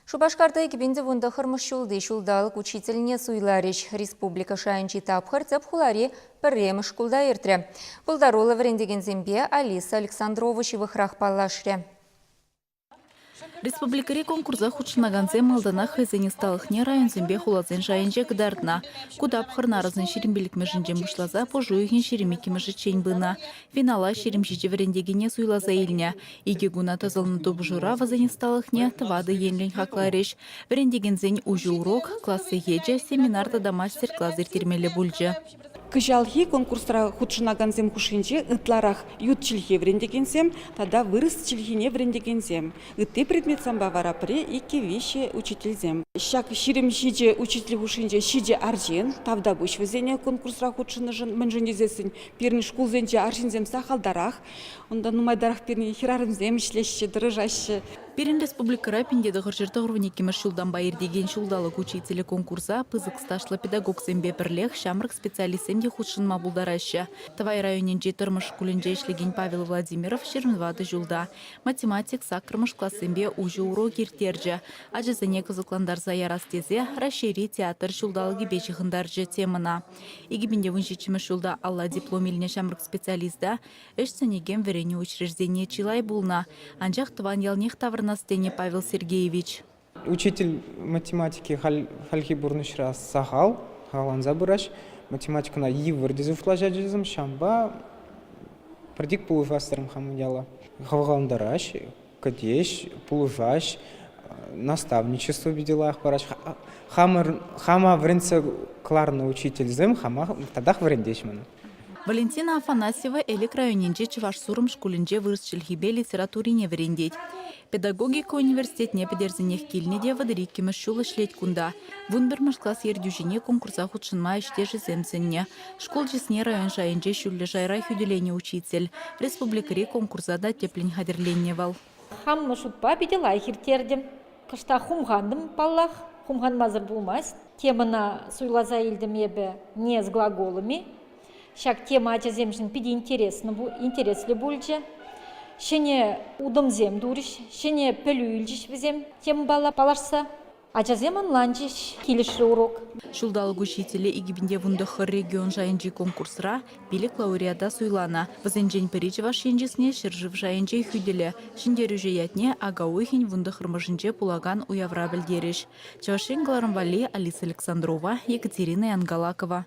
Шупашкарта 2019 ҫулти ҫулталӑк учительне суйларӗҫ. Республика шайӗнчи тапхӑр тӗп хулари пӗрремӗш шкулта иртрӗ. Пултаруллӑ вӗрентекенсемпе Алиса Александрова ҫывӑхрах паллашрӗ. Республикӑри конкурса хутшӑнакансем малтанах хӑйсен ӑсталӑхне районсемпе хуласен шайӗнче кӑтартнӑ. Ку тапхӑр нарӑсӑн 25-мӗшӗнчен пуҫласа пуш уйӑхӗн 22-мӗшӗччен пынӑ. Финала 27 вӗрентекене суйласа илнӗ. Икӗ куна тӑсӑлнӑ тупӑшура вӗсен ӑсталӑхне тӑватӑ енлӗн хакларӗҫ. Вӗрентекенсен уҫӑ урок, класс сехечӗ, семинар тата мастер-класс ирттермелле пулчӗ. Кӑҫалхи конкурсра хутшӑнакансем хушшинче ытларах ют чӗлхе вӗрентекенсем тата вырӑс чӗлхине вӗрентекенсем. Ытти предметсемпе вара пӗре, иккӗ, виҫҫӗ учительсем. Ҫак 27 учитель хушшинче ҫичӗ арҫын. Тавтапуҫ вӗсене конкурсра хутшӑннӑшӑн. Мӗншӗн тесессӗн пирӗн шкулсенче арҫынсем сахалтарах. Унта нумайтарах пирӗн хӗрарӑмсем ӗҫлеҫҫӗ, тӑрӑшаҫҫӗ. Пирӗн республикӑра 1992 ҫултанпа иртекен Ҫулталӑк учителӗ конкурса пысӑк стажлӑ педагогсемпе пӗрлех ҫамрӑк специалистсем те хутшӑнма пултараҫҫӗ. Тӑвай районӗнчи Тӑрмӑш шкулӗнче ӗҫлекен Павел Владимиров 24 ҫулта. Математик саккӑрмӗш классемпе уҫӑ урок ирттерчӗ. Ачасене кӑсӑклантарса ярас тесе Раҫҫейри театр ҫулталӑкӗпе ҫыхӑнтарчӗ темӑна. 2017 ҫулта алла диплом илнӗ ҫамрӑк специалиста Ӗҫ сӗнекен вӗренӳ учрежденийӗ чылай пулнӑ, анчах тӑван ялнех таврӑнас тенӗ Павел Сергеевич. Учитель математики хальхи пурнӑҫра сахал, халанса пыраҫ. Математикӑна йывӑр тесе шутлаҫҫӗ ачасем, ҫавӑнпа пӗртик пулӑшас хамӑн яла. Хавхалантараҫ, кӗтеҫ, пулӑшаҫ, наставничество питӗ лайӑх параҫ. Хамӑр, хама вӗрентсе кӑларнӑ учительсем хама татах вӗрентеҫ мана. Валентина Афанасьева Элӗк районӗнчи Чӑваш Сурӑм шкулӗнче вырӑс чӗлхипе литературине вӗрентет. Педагогика университетне пӗтерсенех килнӗ те 32-мӗш ҫул ӗҫлет кунта. 11-мӗш класс ертӳҫине конкурса хутшӑнма ӗҫтешӗсем сӗннӗ. Шкул чысне район шайӗнче ҫӳллӗ шайра хӳтӗленӗ учитель. Республикӑри конкурса та тӗплӗн хатӗрленнӗ вӑл. Хам шутпа питӗ лайӑх ирттертӗм. Кӑштах хумхантӑм, паллах. Хумханмасӑр пулмасть. Темӑна суйласа илтӗм эпӗ не с глаголами. Ҫак тема ачасемшӗн питӗ интереслӗ, интереслӗ пулчӗ. Ҫӗнӗ утӑмсем турӗҫ, ҫӗнӗ пӗлӳ илчӗҫ вӗсем темӑпала паллашса. Ачасем ӑнланчӗҫ, килӗшрӗ урок. Ҫулталӑк учителӗ 2019 регион шайӗнчи конкурсра пилӗк лауреата суйланӑ. Вӗсенчен пӗри Чӑваш Ен чысне ҫӗршыв шайӗнче хӳтӗлӗ. Ҫӗнтерӳҫӗ ятне ака уйӑхӗн 19-мӗшӗнче пулакан уявра пӗлтерӗҫ. Чӑваш Ен кӑларӑм валли Алиса Александрова, Екатерина Янгалакова.